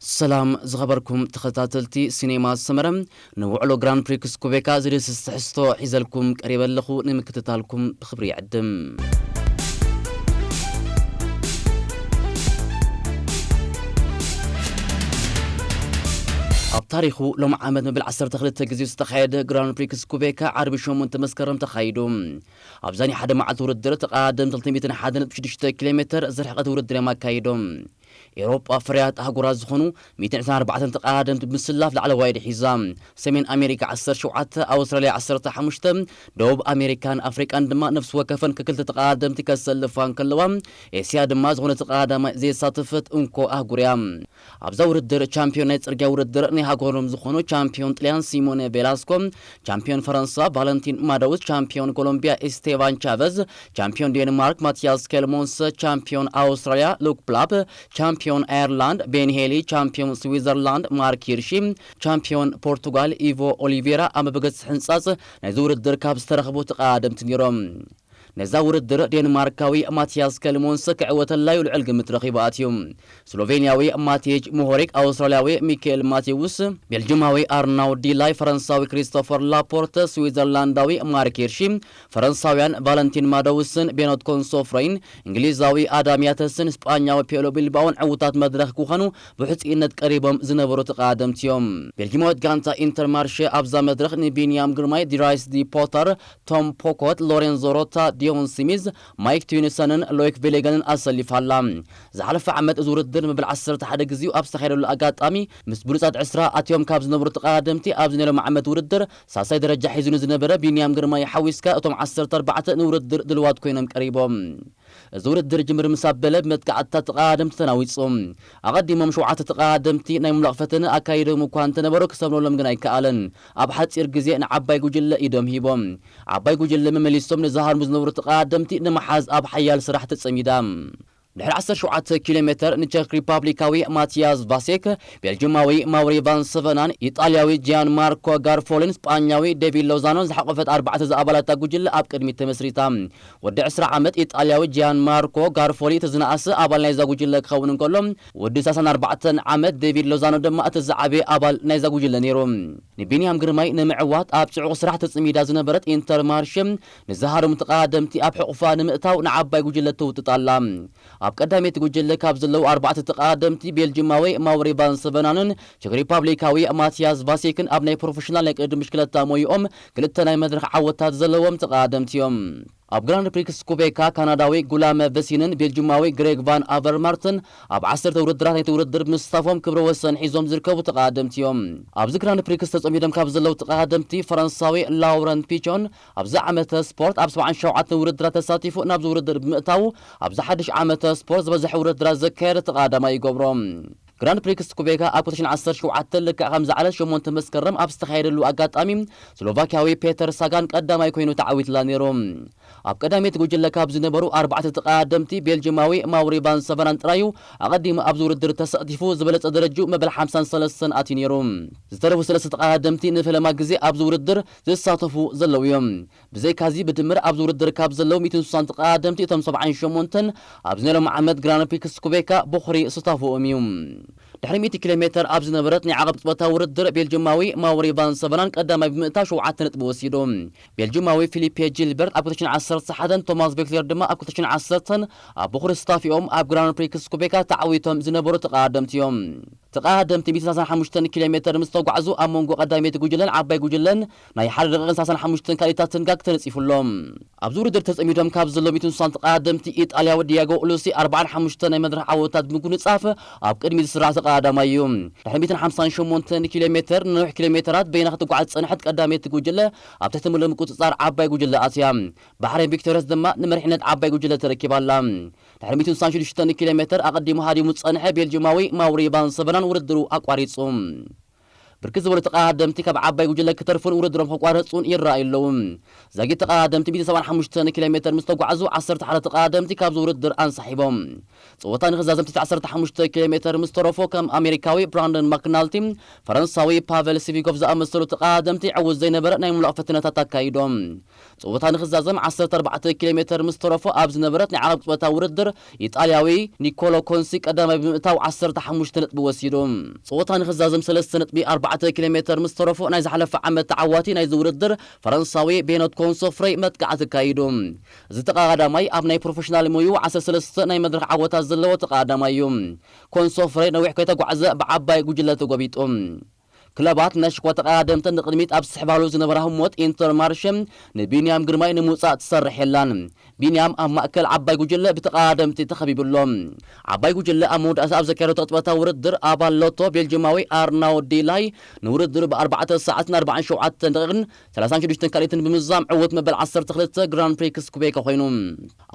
ሰላም ዝኸበርኩም ተኸታተልቲ ሲኔማ ሰመረ፣ ንውዕሎ ግራንድ ፕሪክስ ኩቤካ ዝድስስ ትሕዝቶ ሒዘልኩም ቀሪበ ኣለኹ። ንምክትታልኩም ብኽብሪ ይዕድም። ኣብ ታሪኹ ሎም ዓመት መበል ዓሰርተ ክልተ ግዜ ዝተኻየደ ግራንድ ፕሪክስ ኩቤካ ዓርቢ ሸሞንተ መስከረም ተኻይዱ። ኣብዛ ናይ ሓደ መዓልቲ ውድድር ተቐዳደምቲ ክልተ ሚእትን ሓደን ነጥቢ ሽዱሽተ ኪሎ ሜተር ዝርሕቐት ውድድር እዮም ኣካይዶም። ኤውሮጳ ፍርያት ኣህጉራት ዝኾኑ ሚእትን ዕስራን ኣርባዕተን ተቐዳደምቲ ብምስላፍ ላዕለዋይ ድሒዛ። ሰሜን ኣሜሪካ ዓሰርተ ሸውዓተ፣ ኣውስትራልያ ዓሰርተ ሓሙሽተ፣ ደቡብ ኣሜሪካን ኣፍሪቃን ድማ ነፍሲ ወከፈን ከክልተ ተቐዳደምቲ ከሰልፋ እንከለዋ፣ ኤስያ ድማ ዝኾነ ተቐዳዳማይ ዘየሳተፈት እንኮ ኣህጉር እያ። ኣብዛ ውድድር ቻምፒዮን ናይ ጽርግያ ውድድር ናይ ሃገሮም ዝኾኑ ቻምፒዮን ጥልያን ሲሞኔ ቬላስኮ፣ ቻምፒዮን ፈረንሳ ቫለንቲን ማደውስ፣ ቻምፒዮን ኮሎምቢያ ኢስቴቫን ቻቨዝ፣ ቻምፒዮን ዴንማርክ ማቲያስ ኬልሞንስ፣ ቻምፒዮን ኣውስትራልያ ሉክ ብላፕ፣ ቻምፒዮን ኣየርላንድ ቤን ሄሊ፣ ቻምፒዮን ስዊዘርላንድ ማርክ ሂርሺ፣ ቻምፒዮን ፖርቱጋል ኢቮ ኦሊቬራ ኣብ መበገሲ ሕንጻጽ ናይዚ ውድድር ካብ ዝተረኽቡ ተቐዳደምቲ ነይሮም። ነዛ ውድድር ዴንማርካዊ ማቲያስ ከልሞንስ ክዕወተላዩ ልዑል ግምት ረኺቡ ኣትዩ። ስሎቬንያዊ ማቴጅ ሞሆሪክ፣ ኣውስትራልያዊ ሚካኤል ማቴውስ፣ ቤልጅማዊ ኣርናው ዲላይ፣ ፈረንሳዊ ክሪስቶፈር ላፖርተ፣ ስዊዘርላንዳዊ ማርክ ሂርሺ፣ ፈረንሳውያን ቫለንቲን ማደውስን ቤኖት ኮንሶፍረይን፣ እንግሊዛዊ ኣዳም ያተስን ስጳኛዊ ፔሎ ቢልባኦን ዕዉታት መድረኽ ክኾኑ ብሕጽይነት ቀሪቦም ዝነበሩ ተቐዳደምቲ እዮም። ቤልጅማዊት ጋንታ ኢንተርማርሸ ኣብዛ መድረኽ ንቢንያም ግርማይ፣ ዲራይስ ዲ ፖተር፣ ቶም ፖኮት፣ ሎሬንዞ ሮታ፣ ዲዮን ሲሚዝ፣ ማይክ ቱኒሰንን ሎይክ ቬሌገንን ኣሰሊፋ ኣላ። ዝሓለፈ ዓመት እዚ ውድድር መበል ዓሰርተ ሓደ ግዜኡ ኣብ ዝተኻየደሉ ኣጋጣሚ፣ ምስ ብሉጻት ዕስራ ኣትዮም ካብ ዝነበሩ ተቐዳደምቲ ኣብዚ ናይ ሎሚ ዓመት ውድድር ሳልሳይ ደረጃ ሒዙ ንዝነበረ ቢንያም ግርማይ ሓዊስካ እቶም ዓሰርተ ኣርባዕተ ንውድድር ድልዋት ኮይኖም ቀሪቦም። እዚ ውድድር ጅምር ምስ ኣበለ ብመጥቃዕትታት ተቐዳደምቲ ተናዊጹ። ኣቐዲሞም ሸውዓተ ተቐዳደምቲ ናይ ምምላቕ ፈተነ ኣካይዶም እኳ እንተነበሩ ክሰምረሎም ግን ኣይከኣለን። ኣብ ሓጺር ግዜ ንዓባይ ጉጅለ ኢዶም ሂቦም። ዓባይ ጉጅለ መመሊሶም ንዝሃርሙ ዝነበሩ ተቐዳደምቲ ንምሓዝ ኣብ ሓያል ስራሕ ተጸሚዳ። ድሕሪ ዓሰርተ ሸውዓተ ኪሎ ሜተር ንቸክ ሪፓብሊካዊ ማቲያስ ቫሴክ፣ ቤልጅማዊ ማውሪ ቫን ሰቨናን፣ ኢጣልያዊ ጂያን ማርኮ ጋርፎሊን ስጳኛዊ ዴቪድ ሎዛኖን ዝሓቆፈት ኣርባዕተ ዝኣባላታ ጉጅለ ኣብ ቅድሚት ተመስሪታ። ወዲ ዕስራ ዓመት ኢጣልያዊ ጂያን ማርኮ ጋርፎሊ እቲ ዝነኣሰ ኣባል ናይዛ ጉጅለ ክኸውን እንከሎ፣ ወዲ ሰላሳን ኣርባዕተን ዓመት ዴቪድ ሎዛኖ ድማ እቲ ዝዓበየ ኣባል ናይዛ ጉጅለ ነይሩ። ንቢንያም ግርማይ ንምዕዋት ኣብ ጽዑቕ ስራሕ ተጽሚዳ ዝነበረት ኢንተርማርሸ፣ ንዝሃርሙ ተቐዳደምቲ ኣብ ሕቑፋ ንምእታው ንዓባይ ጉጅለ ትውጥጥ ኣላ። ኣብ ቀዳመይቲ ጉጅለ ካብ ዘለዉ ኣርባዕተ ተቐዳደምቲ፣ ቤልጅማዊ ማውሪ ቫን ሰቨናንን ቸክ ሪፓብሊካዊ ማቲያስ ቫሴክን ኣብ ናይ ፕሮፌሽናል ናይ ቅድድም ብሽክለታ ሞይኦም ክልተ ናይ መድረኽ ዓወታት ዘለዎም ተቐዳደምቲ እዮም። ኣብ ግራንድ ፕሪክስ ኩቤካ፣ ካናዳዊ ጉላመ ቨሲንን ቤልጅማዊ ግሬግ ቫን ኣቨርማርትን ኣብ ዓሰርተ ውድድራት ናይቲ ውድድር ምስታፎም ክብረ ወሰን ሒዞም ዝርከቡ ተቐዳደምቲ እዮም። ኣብዚ ግራንድ ፕሪክስ ተጸሚዶም ካብ ዘለዉ ተቐዳደምቲ፣ ፈረንሳዊ ላውረንት ፒቾን ኣብዚ ዓመተ ስፖርት ኣብ ሰብዓን ሸውዓተን ውድድራት ተሳቲፉ ናብዚ ውድድር ብምእታዉ፣ ኣብዚ ሓድሽ ዓመተ ስፖርት ዝበዝሐ ውድድራት ዘካየደ ተቐዳዳማይ ይገብሮ። ግራንድ ፕሪክስ ኩቤካ ኣብ ክልተ ሽሕን ዓሰርተ ሸውዓተን ልክዕ ከምዚ ዓለት ሸሞንተ መስከረም ኣብ ዝተኻየደሉ ኣጋጣሚ፣ ስሎቫክያዊ ፔተር ሳጋን ቀዳማይ ኮይኑ ተዓዊትላ ነይሩ። ኣብ ቀዳመይቲ ጉጅለ ካብ ዝነበሩ ኣርባዕተ ተቐዳደምቲ፣ ቤልጅማዊ ማውሪ ቫን ሰቨናን ጥራዩ ኣቐዲሙ ኣብዚ ውድድር ተሳቲፉ ዝበለጸ ደረጅኡ መበል ሓምሳን ሰለስተን ኣትዩ ነይሩ። ዝተረፉ ሰለስተ ተቐዳደምቲ ንፈለማ ግዜ ኣብዚ ውድድር ዝሳተፉ ዘለዉ እዮም። ብዘይካዚ፣ ብድምር ኣብዚ ውድድር ካብ ዘለዉ ሚእትን ስሳን ተቐዳደምቲ፣ እቶም ሰብዓን ሸሞንተን ኣብዚ ናይ ሎሚ ዓመት ግራንድ ፕሪክስ ኩቤካ ቦኽሪ ስታፎኦም እዩ። ድሕሪ ሚእቲ ኪሎ ሜተር ኣብ ዝነበረት ናይ ዓቐብ ቅጽበታዊ ውድድር፣ ቤልጅማዊ ማውሪ ቫን ሰቨናን ቀዳማይ ብምእታው ሸውዓተ ነጥቢ ወሲዱ። ቤልጅማዊ ፊሊፔ ጂልበርት ኣብ ክልተ ሽሕን ዓሰርተ ሓደን ቶማስ ቬክተር ድማ ኣብ ክልተ ሽሕን ዓሰርተን ኣብ ቦኽሪ ስታፊኦም ኣብ ግራንድ ፕሪክስ ኩቤካ ተዓዊቶም ዝነበሩ ተቐዳደምቲ እዮም። ተቐዳደምቲ ሚእትን ሰላሳን ሓሙሽተን ኪሎ ሜተር ምስ ተጓዕዙ፣ ኣብ መንጎ ቀዳመይቲ ጉጅለን ዓባይ ጉጅለን ናይ ሓደ ደቂቕን ሰላሳን ሓሙሽተን ካልኢታትን ጋግ ተነጺፉሎም። ኣብዚ ውድድር ተጸሚዶም ካብ ዘለዉ ሚእትን ስሳን ተቐዳደምቲ፣ ኢጣልያዊ ዲያጎ ኡሉሲ ኣርባዓን ሓሙሽተን ናይ መድረኽ ዓወታት ብምጉንጻፍ ኣብ ቅድሚት ዝስራዕ ተቐዳዳማይ እዩ። ድሕሪ ሚእትን ሓምሳን ሸሞንተን ኪሎ ሜተር ንነዊሕ ኪሎ ሜተራት በይና ክትጓዓዝ ዝጸንሐት ቀዳመይቲ ጉጅለ፣ ኣብ ትሕቲ ምሉእ ምቁጽጻር ዓባይ ጉጅለ ኣትያ። ባሕሬን ቪክቶርያስ ድማ ንመሪሕነት ዓባይ ጉጅለ ተረኪባ ኣላ። ድሕሪ ሚእትን ስሳን ሽዱሽተን ኪሎ ሜተር ኣቐዲሙ ሃዲሙ ዝጸንሐ ቤልጅማዊ ማውሪ ቫን ሰቨናን ውድድሩ ኣቋሪጹ። ብርክት ዝበሉ ተቐዳደምቲ ካብ ዓባይ ጉጅለ ክተርፉን ውድድሮም ከቋረጹን ይረኣዩ ኣለዉ። ዛጊት ተቐዳደምቲ ሚእቲ ሰብዓን ሓሙሽተን ኪሎ ሜተር ምስ ተጓዕዙ፣ ዓሰርተ ሓደ ተቐዳደምቲ ካብዚ ውድድር ኣንሳሒቦም። ጸወታ ንኽዛዘም ትሕቲ ዓሰርተ ሓሙሽተ ኪሎ ሜተር ምስ ተረፎ፣ ከም ኣሜሪካዊ ብራንደን ማክናልቲ፣ ፈረንሳዊ ፓቨል ሲቪኮቭ ዝኣመሰሉ ተቐዳደምቲ ዕዉት ዘይነበረ ናይ ምምላቕ ፈተነታት ኣካይዶም። ጸወታ ንኽዛዘም ዓሰርተ ኣርባዕተ ኪሎ ሜተር ምስ ተረፎ፣ ኣብ ዝነበረት ናይ ዓቐብ ቅጽበታዊ ውድድር፣ ኢጣልያዊ ኒኮሎ ኮንሲ ቀዳማይ ብምእታው ዓሰርተ ሓሙሽተ ነጥቢ ወሲዱ። ጸወታ ንኽዛዘም ሰለስተ ነጥቢ ኣርባዕተ ኪሎ ሜተር ምስ ተረፎ፣ ናይ ዝሓለፈ ዓመት ተዓዋቲ ናይዚ ውድድር ፈረንሳዊ ቤኖት ኮንሶፍሬ መጥቃዕቲ ኣካይዱ። እዚ ተቐዳዳማይ ኣብ ናይ ፕሮፌሽናል ሞይኡ ዓሰርተ ሰለስተ ናይ መድረኽ ዓወታት ዘለዎ ተቐዳዳማይ እዩ። ኮንሶፍሬ ነዊሕ ከይተጓዕዘ ብዓባይ ጉጅለ ተጎቢጡ። ክለባት ናይ ሽኳ ተቐዳደምተን ንቕድሚት ኣብ ዝስሕባሉ ዝነበራ ህሞት፣ ኢንተርማርሸ ንቢንያም ግርማይ ንምውጻእ ትሰርሕ የላን። ቢንያም ኣብ ማእከል ዓባይ ጉጅለ ብተቐዳደምቲ ተኸቢቡ ኣሎ። ዓባይ ጉጅለ ኣብ መወዳእታ ኣብ ዘካየዶ ተቕጥበታዊ ውድድር፣ ኣባል ሎቶ ቤልጅማዊ ኣርናውድ ዲላይ ንውድድሩ ብኣርባዕተ ሰዓትን ኣርባዓን ሸውዓተን ደቂቕን ሰላሳን ሽዱሽተን ካልኢትን ብምዝዛም ዕዉት መበል ዓሰርተ ክልተ ግራንድ ፕሪክስ ኩቤካ ኮይኑ።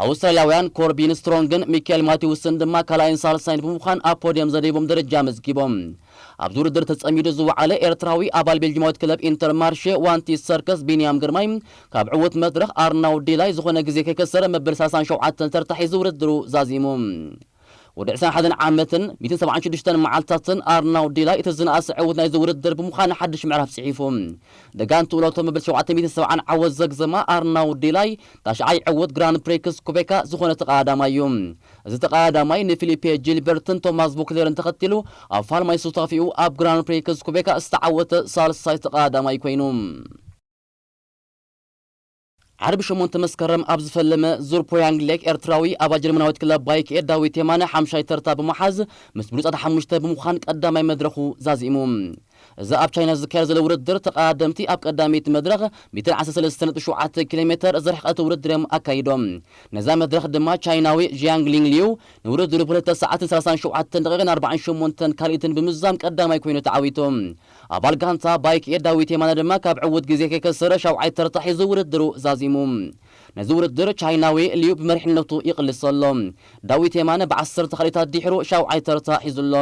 ኣውስትራልያውያን ኮርቢን ስትሮንግን ሚካኤል ማቴውስን ድማ ካልኣይን ሳልሳይን ብምዃን ኣብ ፖድየም ዘደይቦም ደረጃ ኣመዝጊቦም። ኣብዚ ውድድር ተጸሚዱ ዝወዓለ ኤርትራዊ ኣባል ቤልጅማዊት ክለብ ኢንተርማርሼ ዋንቲ ሰርከስ ቢንያም ግርማይ፣ ካብ ዕዉት መድረኽ ኣርናውድ ዲላይ ዝኾነ ግዜ ከይከሰረ መበል ሰላሳን ሸውዓተን ተርታ ሒዙ ውድድሩ ዛዚሙ። ወዲ ዕስራን ሓደን ዓመትን ሚእትን ሰብዓን ሽዱሽተን መዓልታትን ኣርናውድ ዲላይ እቲ ዝነኣሰ ዕዉት ናይዚ ውድድር ብምዃን ሓድሽ ምዕራፍ ጽሒፉ። ደጋን ትውለቶ መበል ሸውዓተ ሚእትን ሰብዓን ዓወት ዘግዘማ ኣርናውድ ዲላይ፣ ታሽዓይ ዕዉት ግራንድ ፕሪክስ ኩቤካ ዝኾነ ተቐዳዳማይ እዩ። እዚ ተቐዳዳማይ ንፊሊፔ ጂልበርትን ቶማስ ቡክሌርን ተኸቲሉ፣ ኣብ ፋልማይ ሱታፊኡ ኣብ ግራንድ ፕሪክስ ኩቤካ ዝተዓወተ ሳልሳይ ተቐዳዳማይ ኮይኑ። ዓርቢ ሸሞንተ መስከረም ኣብ ዝፈለመ ዙር ፖያንግ ሌክ፣ ኤርትራዊ ኣባል ጀርመናዊት ክለብ ባይክ ኤር ዳዊት የማነ ሓምሻይ ተርታ ብምሓዝ፣ ምስ ብሉጻት ሓሙሽተ ብምዃን ቀዳማይ መድረኹ ዛዚሙ። እዚ ኣብ ቻይና ዝካየድ ዘሎ ውድድር፣ ተቐዳደምቲ ኣብ ቀዳመይቲ መድረኽ ሚእትን ዓሰርተ ሰለስተ ነጥቢ ሸውዓተ ኪሎ ሜተር ዝርሕቐት ውድድር እዮም ኣካይዶም። ነዛ መድረኽ ድማ ቻይናዊ ዢያንግ ሊንግ ሊዩ ንውድድሩ ብክልተ ሰዓትን ሰላሳን ሸውዓተን ደቂቕን ኣርባዓን ሸሞንተን ካልኢትን ብምዝዛም ቀዳማይ ኮይኑ ተዓዊቱ። ኣባል ጋንታ ባይክ ኤር ዳዊት የማነ ድማ ካብ ዕዉት ግዜ ከይከሰረ ሻውዓይ ተርታ ሒዙ ውድድሩ ዛዚሙ። ነዚ ውድድር ቻይናዊ ሊዩ ብመሪሕነቱ ይቕልስ ኣሎ። ዳዊት የማነ ብዓሰርተ ካልኢታት ድሒሩ ሻውዓይ ተርታ ሒዙ ኣሎ።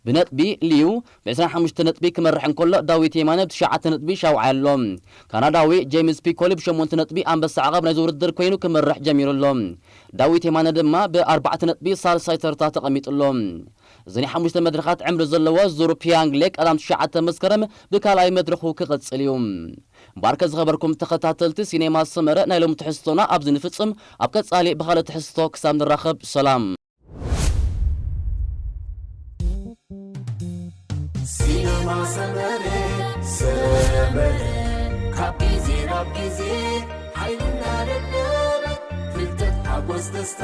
ብነጥቢ ሊዩ ብዕስራን ሓሙሽተ ነጥቢ ክመርሕ እንከሎ፣ ዳዊት የማነ ብትሽዓተ ነጥቢ ሻውዓይ ኣሎ። ካናዳዊ ጄምስ ፒኮሊ ብሸሞንተ ነጥቢ ኣንበሳ ዓቐብ ናይዚ ውድድር ኮይኑ ክመርሕ ጀሚሩ ኣሎ። ዳዊት የማነ ድማ ብኣርባዕተ ነጥቢ ሳልሳይ ተርታ ተቐሚጡ ኣሎ። እዚ ናይ ሓሙሽተ መድረኻት ዕምሪ ዘለዎ ዙር ፒያንግ ሌክ ቀዳም ትሽዓተ መስከረም ብካልኣይ መድረኹ ክቕጽል እዩ። እምበኣርከ ዝኸበርኩም ተኸታተልቲ ሲኔማ ሰመረ፣ ናይ ሎሚ ትሕዝቶና ኣብዚ ንፍጽም። ኣብ ቀጻሊ ብኻልእ ትሕዝቶ ክሳብ ንራኸብ፣ ሰላም። ሲኔማ ሰመረ፣ ሰመረ፣ ካብ ግዜ ናብ ግዜ ሓይልና ደለበ፣ ፍልጠት ሓጎስ ደስታ፣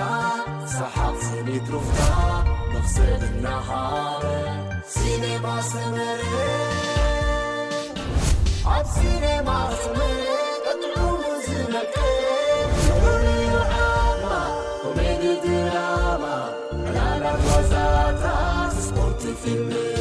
ሰሓቕ ስኒት ሩፍታ፣ መኽሰብ እናሃበ። ሲኔማ ሰመረ፣ ኣብ ሲኔማ ሰመረ፣ ጥዑሙ ዝመቀ፣ ፍሉይ ዓማ፣ ኮሜዲ ድራማ፣ ዕላላት ዋዛታት፣ ስፖርት ፊልም